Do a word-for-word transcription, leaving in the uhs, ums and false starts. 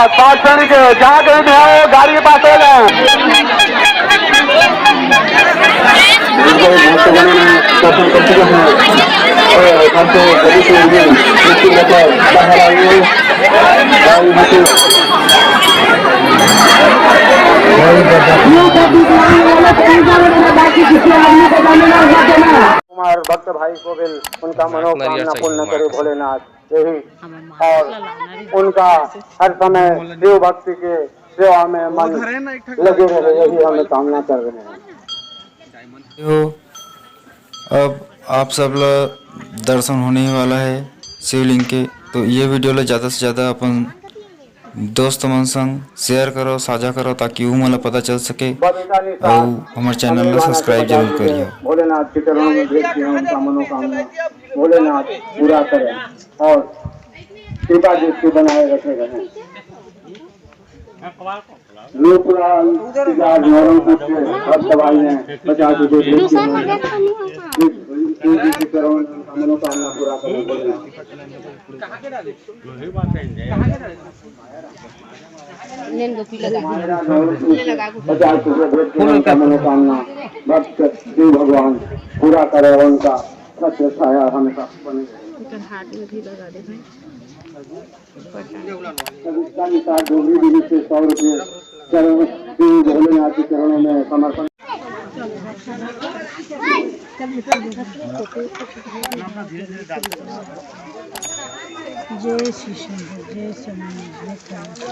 पाँच श्रेणी के जहाँ कहीं भी हो, गाड़ी के पास हो जाए। भक्तगणों ने दर्शन कर चुके हैं। और घर से जल्दी से जल्दी मृत्यु होकर बाहर आइए। और मृत्यु कुमार भक्त भाई को भी उनका मनोकामना पूर्ण करे भोलेनाथ। यही और उनका हर समय शिव भक्ति के सेवा में मन लगे रहे, यही हम कामना कर रहे हैं। हो, अब आप सब ला दर्शन होने ही वाला है शिवलिंग के, तो ये वीडियो ला ज़्यादा से ज़्यादा अपन दोस्त मन संग शेयर करो, साझा करो, ताकि वो मन ला पता चल सके। और हमारे चैनल ला सब्सक्राइब जरूर करियो। भोलेनाथ के चरणों में भेज दिया उनका मनोकामना, भोलेनाथ पूरा करें और कृपा दृष्टि बनाए रखे रहें। नूपुरा इंतजार नौरंगपुर के भक्त भाई ने पचास रुपए भेज दिए हैं। इस, इस, इस चरण में मनोकामना पूरा करें, भोलेनाथ। पचास रुपए भेज दिए हैं, उनका मनोकामना भक्त शिव भगवान पूरा करे, उनका छत्र छाया हमेशा बने रहे। एकर हाथ में भी लगा दे भाई। इसका निशान डोगरी विधि से सौ रुपये चरण श्री भोलेनाथ के चरणों में समर्पण। जय श्री शंकर, जय शंकर, जय शंकर।